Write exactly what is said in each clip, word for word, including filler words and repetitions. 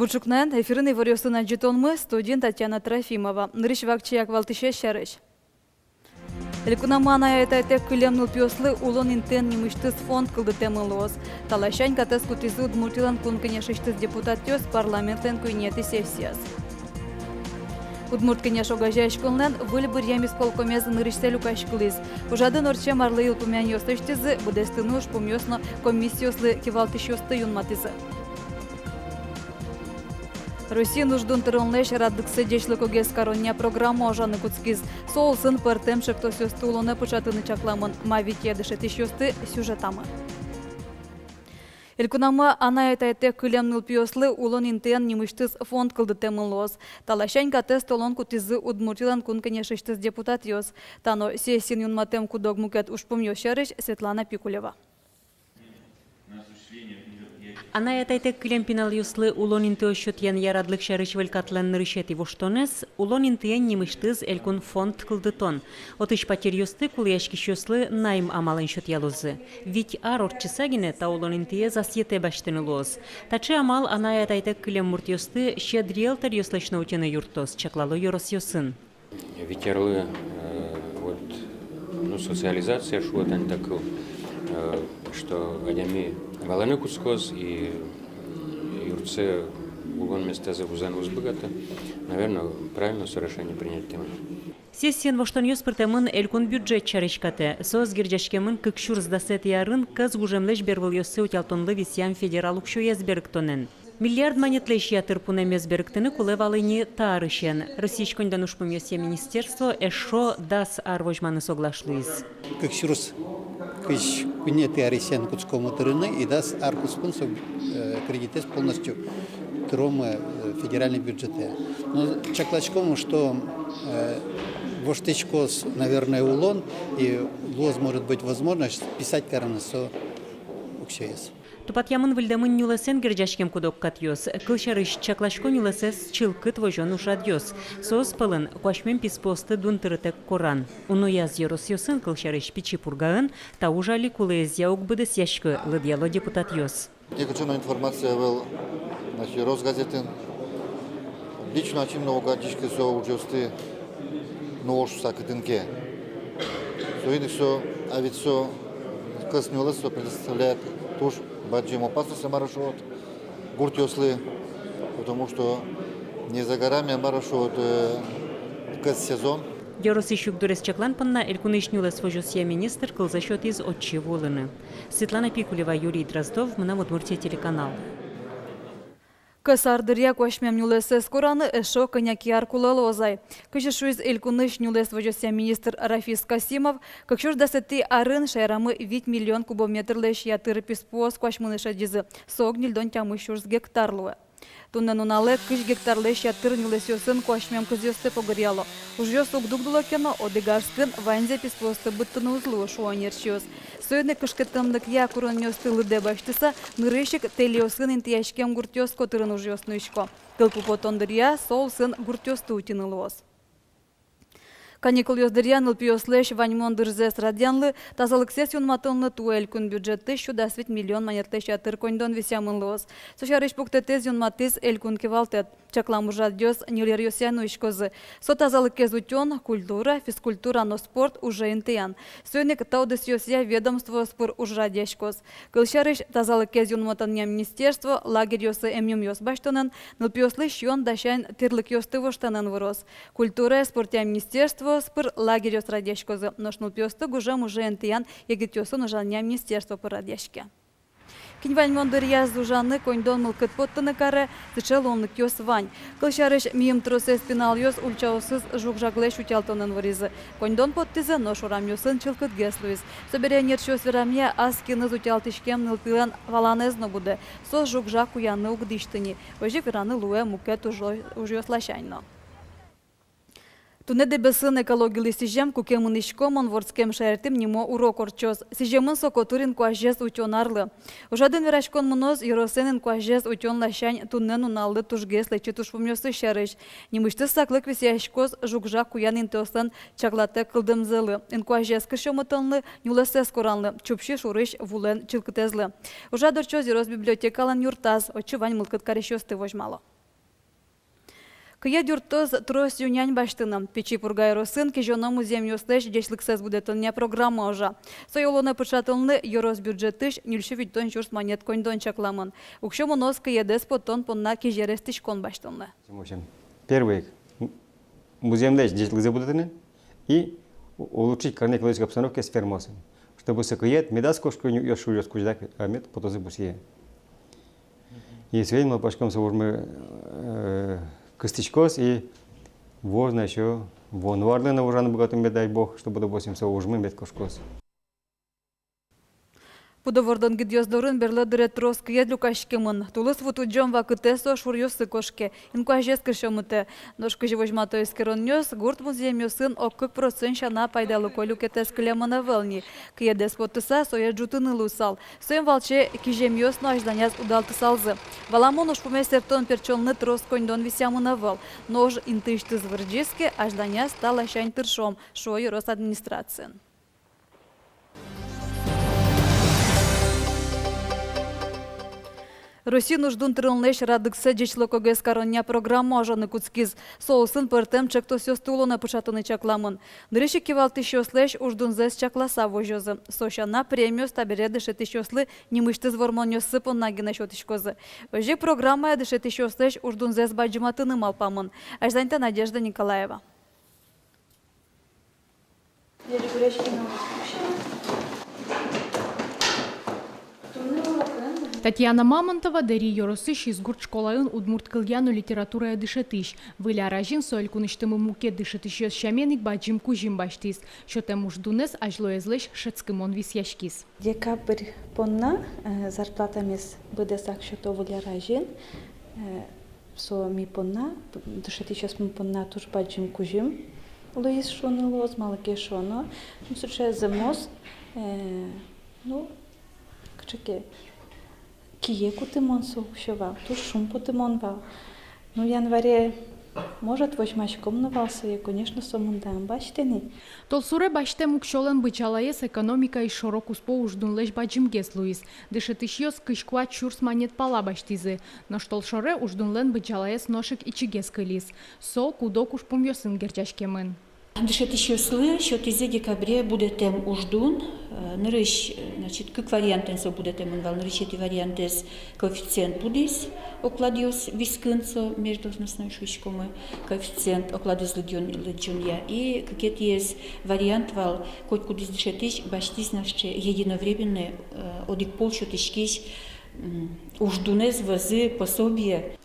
Ӵукнаен эфирын иворъёсын адӟытонмы, студиын Татьяна Трофимова. Нырысь вакчияк валтӥсез сярысь. Элькунамы анай-атайтэк кылем нылпиослы улон интыен нимысьтыз фонд кылдытэмын луоз. Та ласянь катэз кутӥзы Удмуртилэн Кун Кенешысьтыз депутатъёс парламентлэн куинетӥ сессияз. Удмурт Кенеш огазеяськонлэн выль быръем исполкомез нырысьсэ люкаськылӥз. Ужрадын ортчем арлы йылпумъянъёс лэсьтӥзы, быдэстыны ужпумъёс но комиссиослы кивалтӥсьёсты юнматӥзы. Россиын уждун тыронлэсь радлыксэ ӟечлыкогес каронъя программа ужаны кутскиз. Со улсын пӧртэм ӵектосъёсты улонэ пыӵатыны чакламын. Ма витё дышетӥсьёсты сюжетамы. Элькунамы анай-атайтэк кылем нылпиослы улон интыен нимысьтыз фонд кылдытэмын луоз. Та ласянь катэз толон кутӥзы Удмуртилэн Кун Кенешысьтыз депутатъёс. Та но сессиын юнматэм куд-ог мукет ужпумъёс сярысь Светлана Пикулева. Анай-атайтэк кылем пиналъёслы улон интыос сётъянъя радлык сярысь выль катлэн нырысетӥ воштонэз — улон интыен нимысьтыз элькун фонд кылдытон. Отысь патеръёсты кулэяськисьёслы найм амалэн сётъялозы. Вить ар ортчыса гинэ та улон интыез асьтэ басьтыны луоз. Таӵе амал анай-атайтэк кылем муртъёсты сьӧд риэлторъёслэсь но утьыны юрттоз, чаклало ёросъёсын. Вить арлы, э, вот, ну, социализация шуо тани та кыл, э, что адями валаны кутскоз и юртсэ, улон местазэ вузаны уз быгаты. Наверно, правильно со решение принять тӥмы. Сессиын воштонъёс пыртэмын элькун бюджет сярысь катэ. Соос герӟаськемын кык сюрс дасэтӥ арын кӧс гужемлэсь бервылъёссэ утялтонлы висъям федерал уксёез берыктонэн. Миллиард манетлэсь ятыр пунэмез берыктыны кулэ вал ини та арысен. Россиысь коньдон ужпумъёсъя министерство эшшо дас ар возьманы соглаш луиз. Кык сюрс кызь куинетӥ арысен кутскомы тырыны, и дас ар куспын со, э, кредитэз полностью тыромы, э, федеральный бюджетэ. Но чакласьком, что, э, воштӥськоз, наверное, улон, и луоз, может быть, возможность списать карыны со уксёез. Тупатъямын-выльдэмын нюлэсэн герӟаськем куд-ог катъёс. Кылсярысь, чакласько нюлэсэз чылкыт возён ужрадъёс. Соос пӧлын куасьмем писпуосты дун тырытэк коран. Унояз ёросъёсын, кылсярысь, Пичи Пургаын, та уж али кулэезъя уг быдэсъяськы, лыдъяло депутатъёс. Нокыӵе но информация ӧвӧл, значит, Росгазетын. Лично ачим но уг адӟиськы со ужъёсты, ну, ож шуса кытын ке. Соин ик со, а ведь со кӧс нюлэс со представляет туж бадӟым опасность, а мар шуод, гуртъёслы, потому что не за горами, а мар шуод, э, кӧс сезон. Ёросысь югдурез чаклан понна элькунысь нюлэс возёсъя министр кылзэ сётӥз отчы вуылыны. Светлана Пикулева, Юрий Дроздов, «Мынам Удмуртие» телеканал. Кӧс ар дыръя куасьмем нюлэсэз кораны эшшо кӧня ке ар кулэ луоз ай. Кызьы шуиз элькунысь нюлэс возёсъя министр Рафис Касимов, кык сюрс дасэтӥ арын шаерамы вить миллион кубометрлэсь ятыр писпуос куасьмыны шедизы, со ог ньыльдон тямыс сюрс гектар луэ. Туннэ нуналэ кызь гектарлэсь ятыр нюлэсъёсын куасьмем кызъёсты погыръяло. Ужъёс уг дугдыло ке но, одӥг арскын ваньзэ писпуосты быдтыны уз луы, шуо ӧнерчиос. Соин ик кышкыттэмлыкъя куронъёсты лыдэ басьтыса, нырысь ик тэльёсын интыяськем гуртъёс котырын ужъёс нуисько. Тылпу потон дыръя со улсын гуртъёсты утьыны луоз. Каникулъёс дыръя нылпиослэсь ваньмон дырзэс радъянлы, тазалыксэс юнматонлы туэ элькун бюджетысь сю дас вить миллион манетлэсь ятыр коньдон висъямын луоз. Со сярысь пуктэтэз юнматӥз элькун кивалтэт. Чаклам ужрадъёс ньыль ёросъя нуиськозы. Со тазалыкез утён, культура, физкультура но спорт уже интыян. Соин ик та удысъёсъя ведомствоос пыр уж радъяськоз. Кылсярысь, тазалыкез юнматонъя министерство лагерьёсы эмъюмъёс басьтонэн, нылпиослы сиён дасян тӥрлыкъёсты воштонэн выроз. Культурая, спортъя министерствоос пыр лагерьёс радъяськозы, нош нылпиосты гужем уже интыян егитъёсын ужанъя министерство пыр радъяське. Кин ваньмон дыръяз ужаны, коньдон мылкыд поттыны каре, сыӵе луонлыкъёс вань. Кылсярысь, миым тросэз пиналъёс ульчаосыз жуг-жаглэсь утялтонэн выризы. Коньдон поттӥзы, нош урамъёсын чылкытгес луиз. Собере ӧнерчиос верамъя, ас киныз утялтӥськем нылпилэн валанэз но будэ. Соос жуг-жаг куяны уг дӥсьты ни. Озьы ик вераны луэ мукет ужо-, ужъёс ласянь но. Туннэ Дэбесын «Экологилы сӥзем, куке мынӥсько, мон вордскем шаертӥм» нимо урок ортчоз. Сӥземын со котыр инкуазез утён арлы. Ужрадын вераськон мыноз ёросэн инкуазез утён ласянь туннэ нуналлы тужгес лэчыт ужпумъёсыз сярысь. Нимысьтыз саклык висъяськоз жуг-жаг куян интыослэн чаклатэк кылдэмзылы, инкуазез кырсьёмытонлы, нюлэсэз коранлы, Чупчи шурысь вулэн чылкытэзлы. Ужрад ортчоз ёрос библиотекалэн юртаз, отчы вань мылкыд карисьёсты возьмало. Кыед юрттоз трос ю-нянь басьтыны. Пичи Пурга ёросын кизёно музъемъёслэсь ӟечлыксэс будэтонъя программа ужа. Сое улонэ пыӵатонлы ёрос бюджетысь ньыльсю витьтон сюрс манет коньдон чакламын. Уксё мыноз кыедэз поттон понна кизер эстӥськон басьтонлы. В общем, первый, м-, музъемлэсь ӟечлыкзэ будэтыны и у-, улучшить карыны экологической обстановкаез фермаосын, чтобы со кыед медаз кошкы ню-, ёс шулёс кузьда, а мед потозы бусые. И соин малпаськом, со ужмы, э, кыстӥськоз, и вуоз на ещё, вуоно арлы но ужаны быгатом, мед, дай бог, чтобы, допустим, со ужмы мед кошкоз. Пудо вордон гидъёс дорын берло дыре трос кыед люкаськемын. Тулыс ву тудӟон вакытэ со шуръёсы кошке, инкуазез кырсьомытэ. Нош кызьы возьмато эскеронъёс, гурт музъемъёсын ог кык процент сяна пайдалыко люкетэз кылемын ӧвӧл ни. Кыедэз поттыса, сое ӝутыны луысал. Соин валче киземъёс но азьланяз удалтысалзы. Валамон, ужпумез сэртон-пертчонлы трос коньдон висъямын ӧвӧл. Нош интыысьтыз вырӟиз ке, азьланяз та ласянь тыршом, шуо ёрос администрациын. Россиын уждун тырылонлэсь радлыксэ ӟечлыкогес каронъя программа ужаны кутскиз. Со улсын пӧртэм ӵектосъёсты улонэ пыӵатыны чакламын. Нырысь ик кивалтӥсьёслэсь уждунзэс чакласа возёзы. Со сяна, премиос табере дышетӥсьёслы нимысьтыз вормонъёссы понна гинэ сётӥськозы. Озьы программая дышетӥсьёслэсь уждунзэс бадӟыматыны малпамын. Азьланьтэ Надежда Николаева. Татьяна Мамонтова Дэри ёросысь Изгурт школаын удмурт кылъя но литературая дышетӥсь. Выль ар азьын со элькунысьтымы мукет дышетӥсьёс сямен ик бадӟым кузьым басьтӥз. Сётэм уждунэз азьлоезлэсь шӧдскымон висъяськиз. Декабрь понна, э, зарплатамес быдэсак сёто выль ар азьын. Э, со ми понна, дышетӥсьёсмы понна туж бадӟым кузьым луиз шуыны луоз, малы ке шуоно, ну, сыӵе зэмос, э, ну, кыӵе ке кие кутымон со уксё вал, туж шумпотымон вал. Ну, январе, может, возьмаськом но вал сое, конечно, сомында ӧм басьтэ ни. Толсуре басьтэм уксёлэн быдӟалаез экономикаысь шоро-куспо уждунлэсь бадӟымгес луиз. Дышетӥсьёс кызь куать сюрс манет пала басьтӥзы. Нош толшоре уждунлэн быдӟалаез нош ик ичигес кылиз. Со куд-ог ужпумъёсын герӟаськемын. Дышетӥсьёслы сётӥзы декабре будэтэм уждун, э, нырысь, э, значит, кык вариантэн со будэтэмын вал, нырысетӥ вариантэз коэффициент будӥз, окладъёс вискын со междолжностной шуиськомы, коэффициент окладэз лыдӟон-, лыдӟонъя. И кыкетӥез вариант вал, котькудӥз дышетӥсь басьтӥз на сыӵе единовременной, э, одӥг пол сётӥськись, м, уждунэз вӧзы пособие.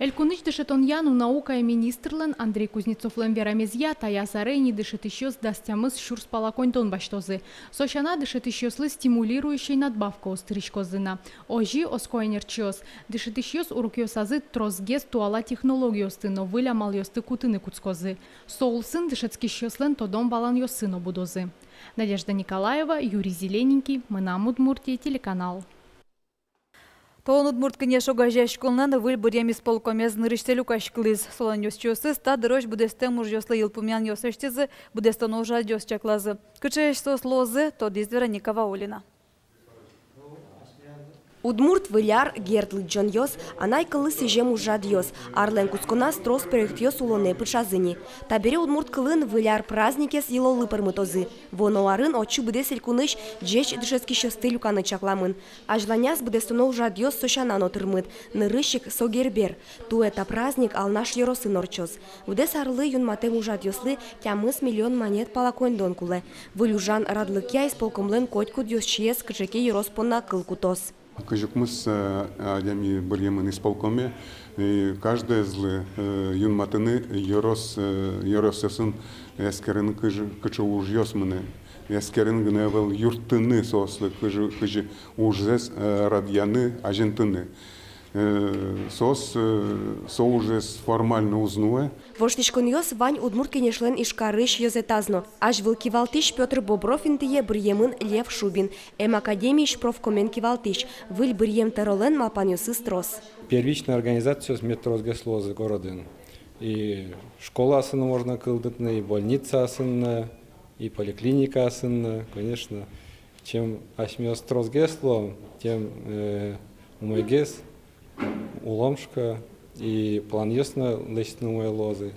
Элькунысь дышетонъя но наукая министрлэн Андрей Кузнецовлэн верамезъя, таяз аре ини дышетӥсьёс дас тямыс сюрс пала коньдон басьтозы. Со сяна, дышетӥсьёслы стимулирующей надбавкаос тырӥськозы на. Озьы, оско ӧнерчиос, дышетӥсьёс урокъёсазы тросгес туала технологиосты но выль амалъёсты кутыны кутскозы. Со улсын дышетскисьёслэн тодон-валанъёссы но будозы. Надежда Николаева, Юрий Зелененький, «Мынам Удмуртие» телеканал. Толон Удмурт Кенеш огазеяськонлэн выль быръем исполкомез нырысьсэ люкаськылӥз. Солэн ёзчиосыз та дырозь быдэстэм ужъёслы йылпумъянъёс лэсьтӥзы, быдэстоно ужрадъёс чаклазы. Кыӵеесь соос луозы, тодӥз Вероника Ваулина. Удмурт Выль ар, герд лыдӟонъёс, анай кыллы сӥзем ужрадъёс, арлэн кутсконаз трос проектъёс улонэ пыӵазы ни. Табере удмурт кылын Выль ар праздникез йылоллы пӧрмытозы. Вуоно арын отчы быдэс элькунысь ӟеч дышетскисьёсты люканы чакламын. Азьланяз быдэстоно ужрадъёс со сяна но тырмыт, нырысь ик со Гербер. Туэ та праздник Алнаш ёросын ортчоз. Быдэс арлы юнматэм ужрадъёслы тямыс миллион манет пала коньдон кулэ. Выль ужан радлыкъя исполкомлэн котькуд ёзчиез кыӵе ке ёрос понна кыл кутоз. Кызь укмыс, э, адями быръемын исполкоме, и каждоезлы, э, юнматыны ёрос, э, ёросъёсын эскерыны, кызьы, кыӵе ужъёс мынэ. Эскерыны гинэ ӧвӧл, юрттыны соослы, кызьы, кызьы ужзэс, э, радъяны, азинтыны. Э, соос, э, со ужзэс формально уз нуэ. Воштӥськонъёс вань Удмурт Кенешлэн Ижкарысь ёзэтаз но. Азьвыл кивалтӥсь Пётр Бобров интые быръемын Лев Шубин, эм академиысь профкомен кивалтӥсь. Выль быръем тӧролэн малпанъёсыз трос. Первичной организациос мед тросгес луозы городын. И школаосын можно кылдытыны, и больницаосын, и поликлиникаосын, конечно. Чем асьмеос тросгес луом, тем, э, умойгес улом, шуко, И планъёс но лэсьтыны умой луозы.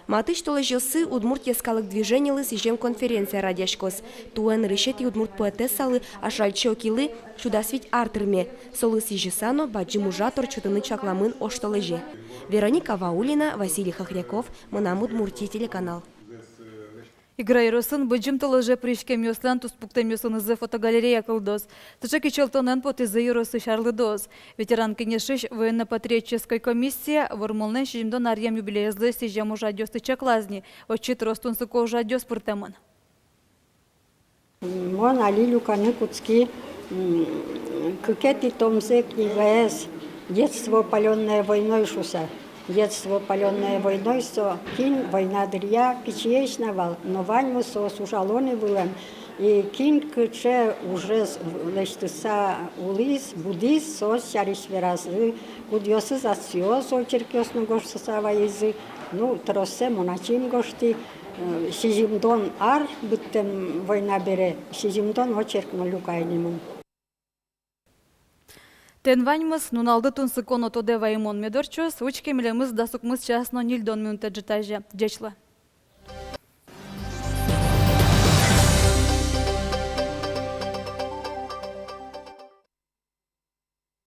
Матысь толэзьёсы «Удмурт йӧскалык» движенилы сӥзем конференция радъяськоз. Туэ нырысетӥ удмурт поэтессалы Ашальчи Окилы сю дас вить ар тырме. Солы сӥзьыса но бадӟым ужрад ортчытыны чакламын оштолэзе. Вероника Ваулина, Василий Хохряков, «Мынам Удмуртие» телеканал. Игра ёросын быдӟым толэзе пыриськемъёслэн туспуктэмъёсынызы фотогалерея кылдоз. Сыӵе кичӧлтонэн потӥзы ёросысь арлыдоос. Ветеран кенешысь военно-патриотической комиссия Вормонлэн сизьымдон аръем юбилеезлы сӥзем ужрадъёсты чаклаз ни. Отчы трос тунсыко ужрадъёс пыртэмын. Мон али люканы кутски, м, кыкетӥ томзэ книгаез «Детство, палённое войной» шуса. «Детство, палённое войной» со кин война дыръя пичиесь на вал, но ваньмыз соос ужало ни вылэм. И кин кыӵе ужез лэсьтыса улӥз, будӥз, соос сярысь веразы, кудъёсыз асьсэос очеркъёс но гожтыса вайизы. Ну, троссэ мон ачим гожтӥ, э, сизьымдон ар быдтэм война бере, сизьымдон очерк но люкай ни мон. Тӥни ваньмыз. Нуналды тунсыко но тодэ ваемон мед ортчоз. Учке, милемыз дас укмыс час но ньыльдон минутэ ӝытазе. Ӟеч луэ.